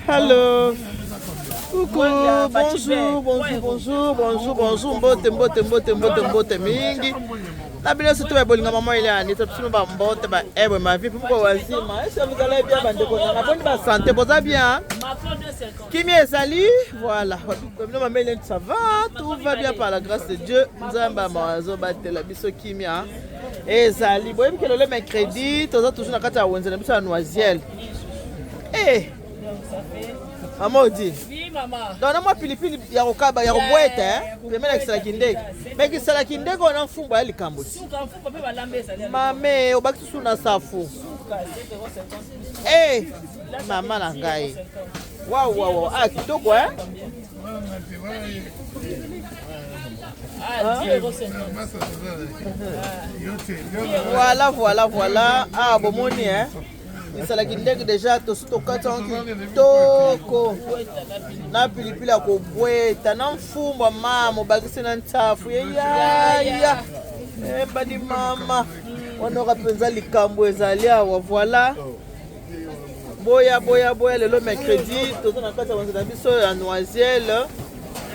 Hello. Coucou, bonjour, bonjour, bonjour, bonjour, bonjour, mbote, mbote, mbote, mbote, mbote mingi. Na bino surtout ba bolinga maman ile ani to biso ba mbote ba ebwe ma vie pourquoi wazima. Est-ce que vous allez bien bande ko na boni ba santé boza bien? Kimia ezali, voilà. Bino maman ile ça va, tout va bien par la grâce de Dieu. Nzamba mawazo batela biso kimia. Ezali, boyebi ke lelo mercredi, toza toujours na kati ya wenze na biso ya Noisiel. Eh! Mama Odile. Oui, maman. Donc na mwa pilipili ya kokaba ya kobweta eh? Pembeni ya kisalaki ndeke. Mais kisalaki ndeke wana mfumba ya likambo. Suka mfumba pe balambe ezali. Mame obakisi su na safu. Suka 7,50. Eh! Mama na ngai. Waouh waouh. Ah kitoko eh? Ah, 10,50. Voilà, voilà, voilà. Ah, bomoni hein. Esalaki ndenge deja tosi tokati yango kitoko na pilipili ya kobweta na mfumbwa mama obakisi na nsafu yeyaya ebadi mama wanoka mpenza likambo ezali awa voilà boya boya boya lelo mercredi toza na kati ya banza na biso ya noisiel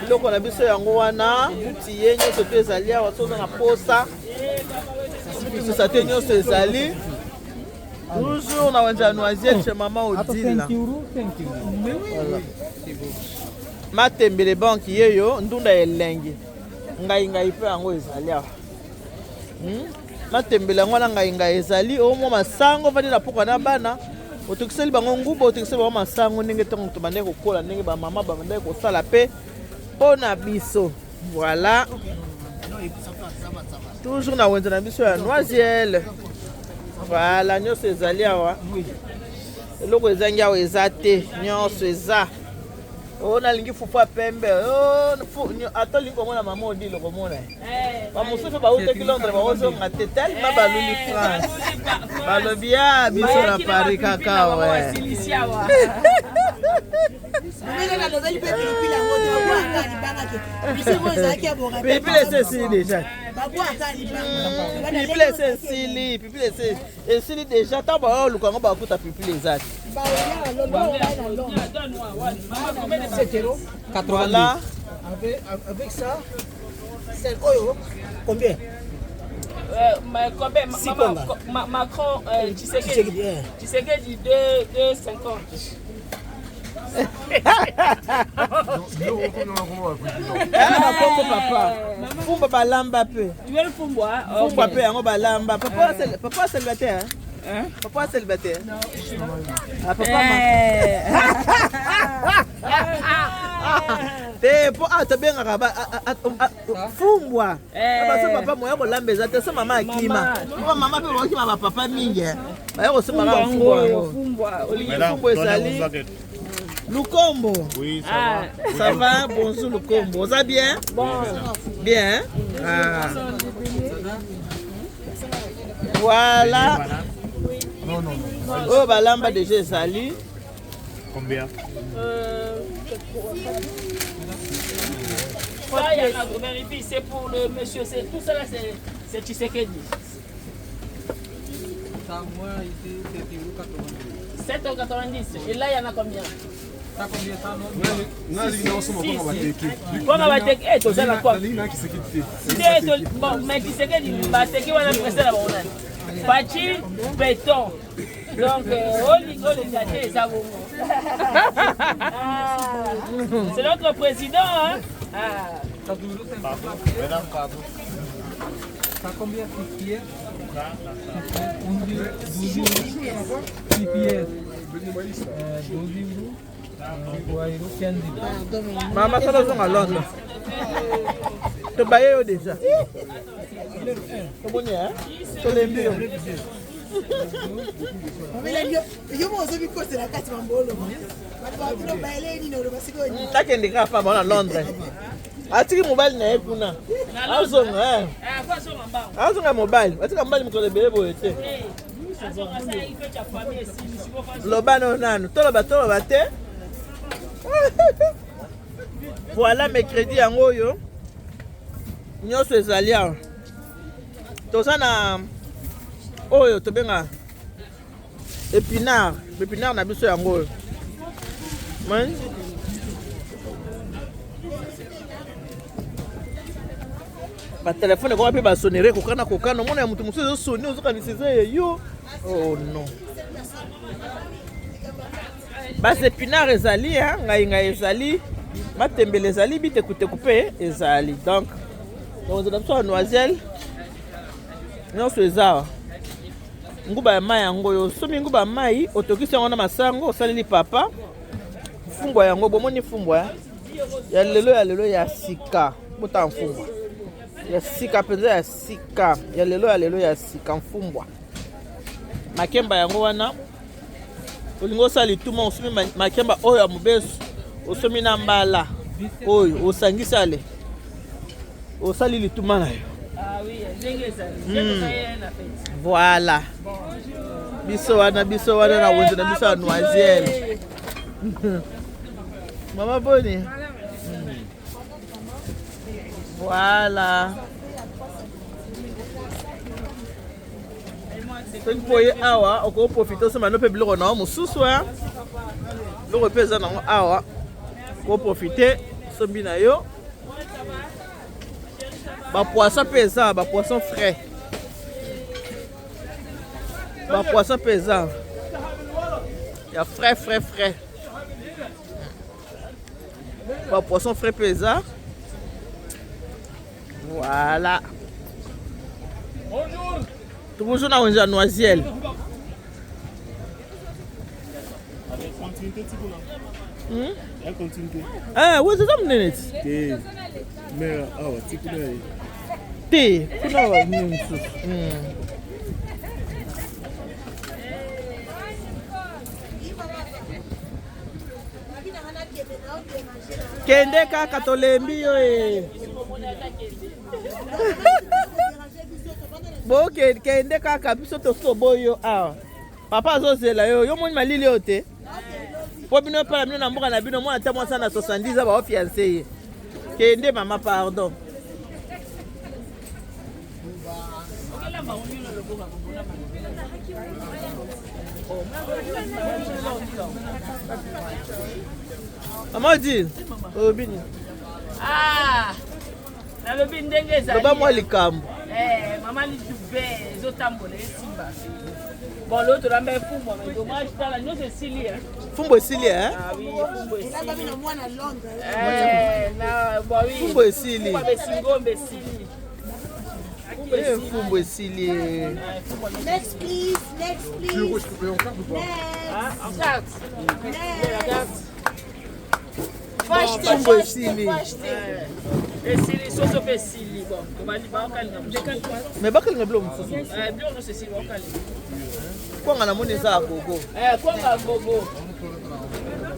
biloko na biso yango wana butiye nyonso to ezali awa soza na posa bisosa te nyonso ezali toujours na wenze ya noisiel chez mama Odile. Voilà. Matembele banque yeyo ndunda elengi ngai ngai mpe yango ezali awa hmm? Matembele yango wana ngai ngai ezali o mwa masango vandi na pokwa na bana otokiseli bango nguba otokiseli bango masango ndenge ntango tobandaki kokola ndenge bamama babandaki kosala mpe mpo na biso voilà toujours na wenze na biso ya Noisiel voilà nyonso ezali awa eloko ezangi awa eza te nyonso eza oyo nalingi fufu ya pembe ata olingi komona mama Odile okomona bamosusu bautaki Londres bakozonga te tellement baluli France balobi ya biso na Paris kaka we pilipili esi esili deja pilipili esi esili pilipili esi esili deja ntango baoyo oluka yango bakuta pilipili eza te voilà. Avec ça, c'est oyo combien? Mais combien? Macron, Tshisekedi, Tshisekedi 2,50. Bakombo papa fumba balamba mpe fumbwa mpe yango balamba papa papa célibataire hein? Papa célibataire. Ah, papa. Te po ah tobengaka ba fumbwa baso papa moya kolamba eza te so mama akima po mama mpe bakokima bapapa mingi baya kosomba kaka fumbwa yango fumbwa ezali Lukombo. Oui, ça ah. va. Ça va, bonjour Lukombo. Ça bien? Bon. Bien. Ah. Voilà. Non, non, non. Oh, balamba déjà ezali. Combien? Ça, il y en a, vérifie, c'est pour le monsieur, c'est tout ça là, c'est Tshisekedi. Ça, moi, ici, c'est 7,90. Et là, il y en a combien? Ça combien ça? Mpona bateke eh, toza na quoi bon mais Tshisekedi bateke wana prese na bango nani Fatshi béton donc olingi olinga te eza bongo. C'est notre président hein? Ah. Pardon, pardon. Ça combien 6 pièces? 12 euros, 6 pièces. 12 euros, 3 euros, 15 euros. Mama sala ozonga Londres. Tobaye yo déjà. Tomoni hein? Tolembi yo. Yo moko ozobikosela kati bambolo bato babino bayele nini oloba sikoyo Takende kaka pamba na Londres. Atiki mobali na ye kuna. Azonga. Azonga mobali. Atika mobali mokolo ebele boye te. Loba no nanu. Toloba toloba te. Voilà mercredi yango oyo. Nyonso ezali awa. Toza na oyo tobenga épinard. Épinard na biso yango oyo. Mani? Batelefone ekoma mpe basonere kokana kokana, omona ya moto mosusu ezosoni, ozokanisa eza ya yo. Oh non, basepinard ezali, ngai ngai ezali, matembele ezali, bitekuteku mpe ezali. Donc ozala biso ya Noisiel, nyonso eza awa. Nguba ya mai yango oyo, osomi nguba ya mai, otokisi yango na masango, osaleli papa fumbwa yango. Bomoni fumbwa ya lelo, ya lelo, ya sika. Botala mfumbwa ya sika mpenza, ya sika, ya lelo, ya lelo, ya sika. Mfumbwa makemba yango wana. Olingi osala lituma, osomi makemba oyo ya mobesu, osomi na mbala oyo, osangisi, ale osali lituma na yo. Ah oui, ndenge ezali. Voilà, biso wana, biso wana na wenze na biso ya Noisiel. Mama boni? Voilà, soki mpo ye awa, okoprofite osomba no mpe biloko na yo mosusu. Biloko mpe eza nango awa, okoprofite osombi na yo. Bapoisson mpe eza, bapoisson frais, bapoisson mpe eza ya frais, frais, frais. Bapoisson frais mpe eza. Voilà, toujours na wenze ya Noisiel. Continuité ti kuna. Ya continuité. Ah, wenze eza monene ti. Te. Mais awa ti kuna ye. Te, kuna banini mosusu. Kende kaka, tolembi yo e. Bokende kaka, biso tosoboyi yo awa. Papa azozela yo, yo moni malili oyo te, mpo bino epala bino na mboka na bino, mwana ata mwasi na 70 baofiance ye. Kende mama, pardon. Mama Odile, olobi nini? Ah, nalobi ndenge ezali. Loba mwa likambo. Eh, mama Lidube, ezotambola, esimba. Bon, lelo tolamba efumbwa, mais dommage, tala nyonso esili, hein. Fumbo esili, eh? Ah oui, fumbo Elambami esili. na mwana Londres. Eh, na bon oui. Fumbo esili. Fumbwa besingombe esili. Fumbo Eh, esili. fumbo esili. Next please, next please. Je peux payer en carte ou pas? Next. Ah, en carte. Next. Faut acheter, Fumbo faut acheter, esili. faut acheter. Esili, soso mpe esili. Bon, tobandi baokalinga mosusu. Mais bakalinga biloko mosusu. Eh, biloko nyonso esili, baokalinga. Kwanga namoni eza ya gogo. Eh, kwanga gogo.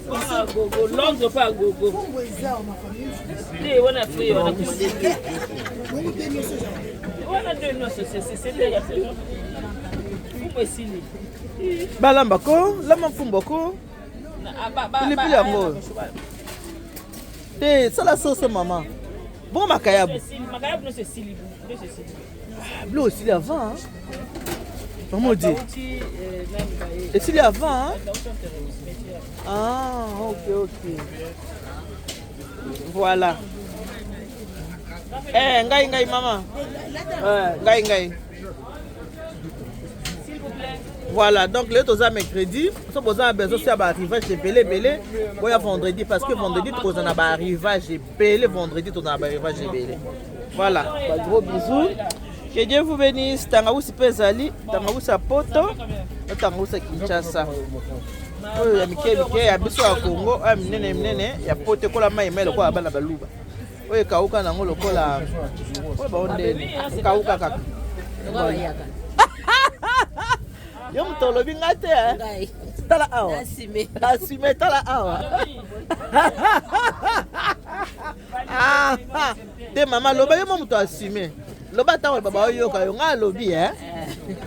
Kwanga gogo, Londres mpe ya gogo. Fumbo eza wa ma famille. Te, wana free, wana commande te. Bongo te, nyonso eza. Wana deux nyonso, c'est ya fumbo esili. Balamba ko, lamba mfumbo ko. Pilipili yango. Te, sala soso mama. Bon, makayabu. Makayabu nyonso esili, nyonso esili. Biloko esili avant, hein? Mama Odile. Bauti nani baye. Esili avant, hein? Bauti enterré cimetière. Ah, ok. Voilà. Eh, ngai, ngai, mama. Eh, ngai, ngai. S'il vous plaît. Voilà, donc lelo toza mercredi. So boza na besoin so ya baarrivage ebele ebele, boya vendredi, parce que vendredi tokozala na baarrivage ebele. Vendredi toza na baarrivage ebele. Voilà, bagros bisous, que Dieu vous bénisse. Tangawusi mpe ezali, tangawusi ya Poto na tangawusi ya Kinshasa, oyo ya mike mike ya biso ya Congo, oyo ya minene minene ya Poto, ekola mai mai lokola bana baluba, oyo ekauka nango lokola oyo baondele, ekauka kaka. Yo moto olobi, nga te, eh? Tala awa, assume, tala awa. Ah, ah. Te mama, loba yo mo moto assume, loba ntango baba oyoka yo. Nga alobi, eh?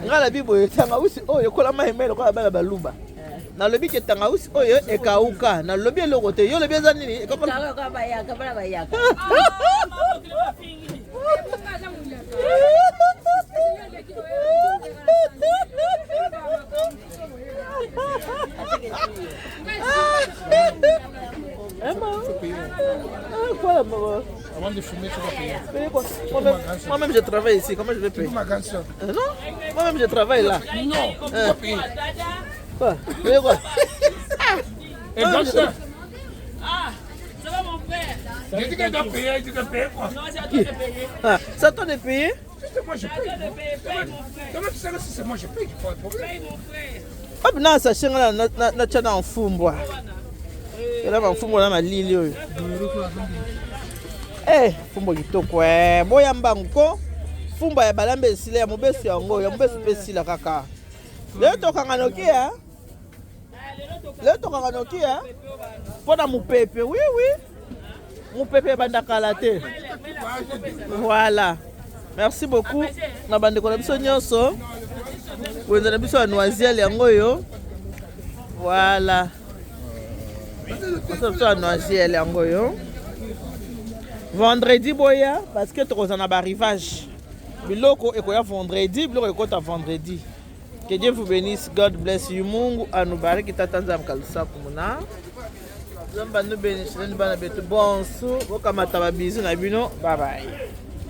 Nga alobi boye, tangawusi oyo ekola mai mai lokola bana baluba. Nalobi ke tangawusi oyo ekauka, nalobi eloko te. Yo olobi eza nini? Bayaka, bayaka. Ah, quoi, maman? Avant de fumer, tu vas payer. Payer quoi? Moi-même, moi-même, je travaille ici. Comment je vais payer? Ma grande soeur. Non, moi-même, je travaille là. Non, tu vas payer. Quoi? Payer quoi? Et grande soeur, Ah, ça va mon frère. j'ai dit qu'elle doit payer, elle dit qu'elle paye quoi. Non, c'est à toi de payer. Ah, c'est à toi de payer? Si c'est moi, je C'est à paye. toi de payer. Paye mon frère. Comment tu sais que si c'est moi, je paye, pas de problème. Paye mon frère. Wapi na sachet nga natya na mfumbwa ela bamfumbwa na malili oyo eh fumbwa kitoko eh boya mbangu ko fumbwa ya balambe esila ya mobesu yango ya mobesu mpe esila kaka lelo tokanga noki eh lelo tokanga noki eh mpo na mopepe oui oui mopepe ebanda kala te voilà merci beaucoup na bandeko na biso nyonso wenze na biso ya noisiel yango oyo voilà biso ya noisiel yango oyo vendredi boya parce que tokozala na barivage biloko ekoya vendredi biloko ekota vendredi. Que Dieu vous bénisse. God bless you. Mungu anubariki tata Nzambe kalusaku muna. Nzambe anu bénisse bana betu bonsu. Bokamata ba bisous na bino. Bye bye.